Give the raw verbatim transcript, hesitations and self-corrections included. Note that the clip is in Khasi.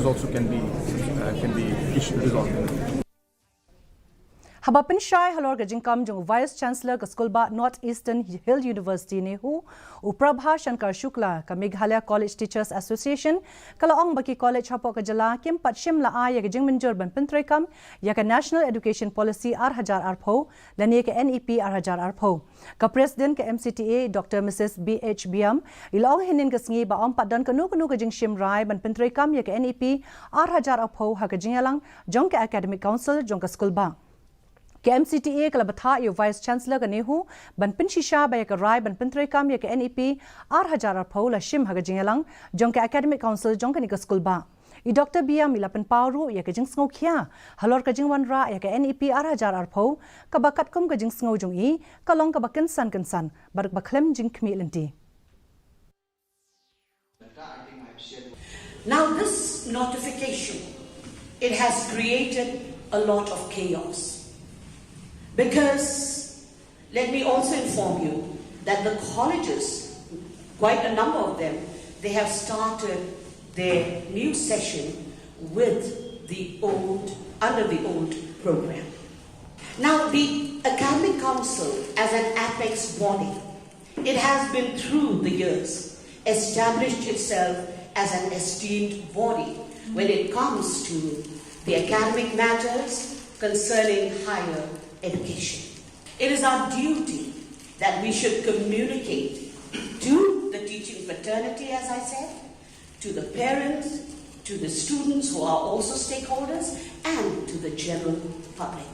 also can be uh, can be issued, resolved. Haba pynshai halor ka jingkam jong Vice Chancellor ka skulbah North Eastern Hill University NEHU, u Prabha Shankar Shukla, ka Meghalaya College Teachers Association ka la ong ba ki college hapoh ka jylla kim pat shim la ai ïa ka jingmynjur ban pyntreikam ïa ka National Education Policy ar hajar arphew lane ka N E P ar hajar arphew. Ka President ka M C T A, Doctor Mrs B H Biam, i la ong hynnin ka sngi ba ym pat don kano kano ka jingshim rai ban pyntreikam ïa ka N E P ar hajar arphew ha ka jingïalang jong ka Academic Council jong ka skulbah. Ka M C T A ka la bthah ïa u Vice Chancellor ka NEHU ban pynshisha ba ïa ka rai ban pyntreikam ïa ka N E P ar hajar arphew la shim ha ka jingïalang jong ka Academic Council jong kane ka skulbah. I Doctor Biam i la pynpaw ruh ïa ka jingsngewkhia halor ka jingwanrah ïa ka N E P ar hajar arphew, kaba katkum ka jingsngew jong i ka long kaba kynsan kynsan bad kaba khlem jingkhmih lynti. Now, this notification, it has created a lot of chaos. Because, let me also inform you that the colleges, quite a number of them, they have started their new session with the old, under the old program. Now, the Academic Council, as an apex body, it has been through the years established itself as an esteemed body when it comes to the academic matters concerning higher education. It is our duty that we should communicate to the teaching fraternity, as I said, to the parents, to the students who are also stakeholders, and to the general public.